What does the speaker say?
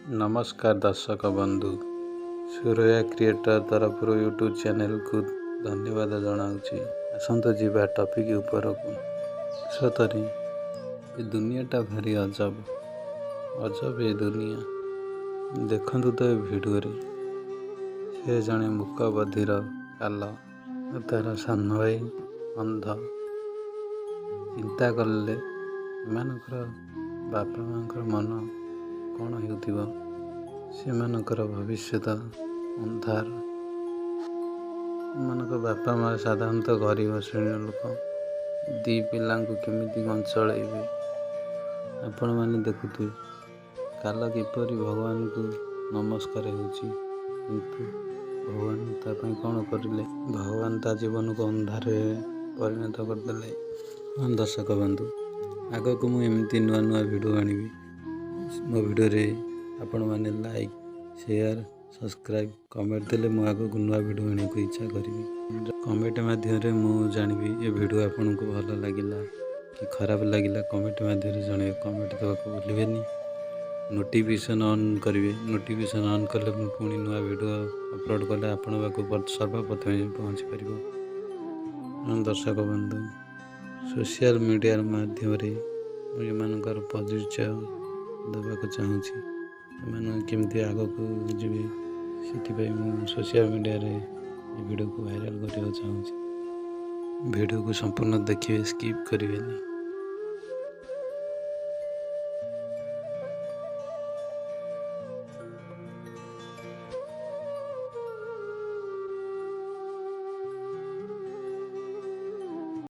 ନମସ୍କାର ଦର୍ଶକ ବନ୍ଧୁ, ସୁରୟା କ୍ରିଏଟର ତରଫରୁ ୟୁଟ୍ୟୁବ୍ ଚ୍ୟାନେଲକୁ ଧନ୍ୟବାଦ ଜଣାଉଛି। ଆସନ୍ତୁ ଯିବା ଟପିକ୍ ଉପରକୁ। ସତରେ ଏ ଦୁନିଆଟା ଭାରି ଅଜବ, ଅଜବ ଏ ଦୁନିଆ। ଦେଖନ୍ତୁ ତ ଏ ଭିଡ଼ିଓରେ, ସେ ଜଣେ ମୂକ ବଧିର କାଲ, ତାର ସାନ ଭାଇ ଅନ୍ଧ। ଚିନ୍ତା କଲେ ଏମାନଙ୍କର ବାପା ମାଆଙ୍କର ମନ କ'ଣ ହେଉଥିବ? ସେମାନଙ୍କର ଭବିଷ୍ୟତ ଅନ୍ଧାର। ଏମାନଙ୍କ ବାପା ମା' ସାଧାରଣତଃ ଗରିବ ଶ୍ରେଣୀର ଲୋକ। ଦୁଇ ପିଲାଙ୍କୁ କେମିତି କ'ଣ ଚଳେଇବେ? ଆପଣମାନେ ଦେଖୁଥିବେ କାଲ କିପରି ଭଗବାନଙ୍କୁ ନମସ୍କାର ହେଉଛି, କିନ୍ତୁ ଭଗବାନ ତା ପାଇଁ କ'ଣ କରିଲେ? ଭଗବାନ ତା ଜୀବନକୁ ଅନ୍ଧାରରେ ପରିଣତ କରିଦେଲେ। ହଁ ଦର୍ଶକ ବନ୍ଧୁ, ଆଗକୁ ମୁଁ ଏମିତି ନୂଆ ନୂଆ ଭିଡ଼ିଓ ଆଣିବି। ମୋ ଭିଡ଼ିଓରେ ଆପଣମାନେ ଲାଇକ୍, ସେୟାର, ସବସ୍କ୍ରାଇବ୍, କମେଣ୍ଟ ଦେଲେ ମୁଁ ଆଗକୁ ନୂଆ ଭିଡ଼ିଓ ଆଣିବାକୁ ଇଚ୍ଛା କରିବି। କମେଣ୍ଟ ମାଧ୍ୟମରେ ମୁଁ ଜାଣିବି ଏ ଭିଡ଼ିଓ ଆପଣଙ୍କୁ ଭଲ ଲାଗିଲା କି ଖରାପ ଲାଗିଲା। କମେଣ୍ଟ ମାଧ୍ୟମରେ ଜଣାଇବେ। କମେଣ୍ଟ ଦେବାକୁ ଭୁଲିବେନି। ନୋଟିଫିକେସନ୍ ଅନ୍ କରିବେ। ନୋଟିଫିକେସନ୍ ଅନ୍ କଲେ ମୁଁ ପୁଣି ନୂଆ ଭିଡ଼ିଓ ଅପଲୋଡ଼ କଲେ ଆପଣଙ୍କ ପାଖକୁ ସର୍ବପ୍ରଥମେ ପହଞ୍ଚି ପାରିବ। ହଁ ଦର୍ଶକ ବନ୍ଧୁ, ସୋସିଆଲ ମିଡ଼ିଆ ମାଧ୍ୟମରେ ମୁଁ ଏମାନଙ୍କର ପରିଚୟ ଦେବାକୁ ଚାହୁଁଛି। ଏମାନେ କେମିତି ଆଗକୁ ଯିବେ, ସେଥିପାଇଁ ମୁଁ ସୋସିଆଲ ମିଡ଼ିଆରେ ଏ ଭିଡ଼ିଓକୁ ଭାଇରାଲ୍ କରିବାକୁ ଚାହୁଁଛି। ଭିଡ଼ିଓକୁ ସମ୍ପୂର୍ଣ୍ଣ ଦେଖିବେ, ସ୍କିପ୍ କରିବେନି।